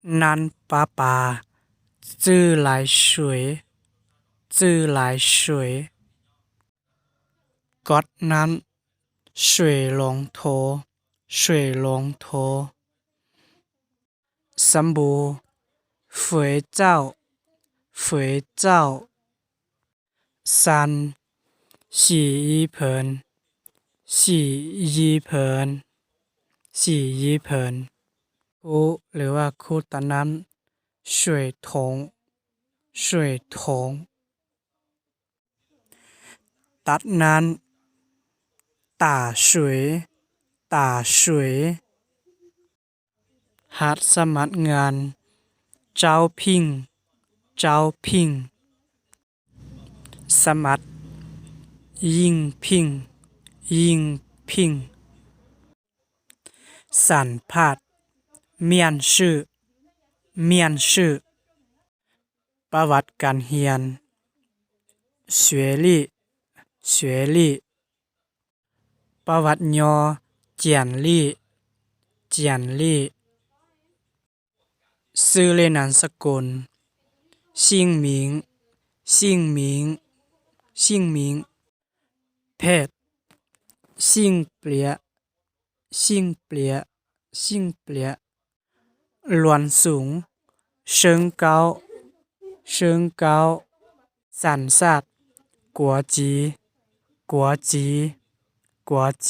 男爸爸，自来水，自来水。 ก๊ອດນ້ຳ 水龙头，水龙头。 ສຳບູ 肥皂，肥皂。 ຊັ້ນ 洗衣盆，洗衣盆，洗衣盆。 ຄູ ຫຼືວ່າຄູຕັກນ້ຳ 水桶，水桶。 ຕັກນ້ຳ 打水，打水。 ຮັບສະໝັກງານ 招聘，招聘。 ສະໝັກ 应聘，应聘。 ສຳພາດ 面试，面试。 ປະຫວັດການຮຽນ 学历，学历。 ປະຫວັດຫຍໍ້ 简历，简历。 ຊື່ເລ່ນນາມສະກຸນ 姓名，姓名，姓名。 ເພດ 性别，性别，性别。 ລວນສູງ 身高，身高。 ສັນຊາດ 国籍，国籍，国籍。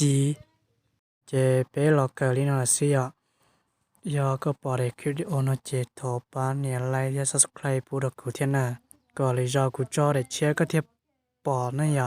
ເຈ ເປລໍເກີລີ້ເນາະ ຊື້ເນາະ. ຍອດກະປອເດຄລິບວິດີໂອເນາະ ເຈ ໂທປາເນຍໄລ ຢາ subscribe ປູດອກກູເທນເນີ ກໍເລີຍຢອກກູຈອເດເຊຍກະເທຍປອເນຍ.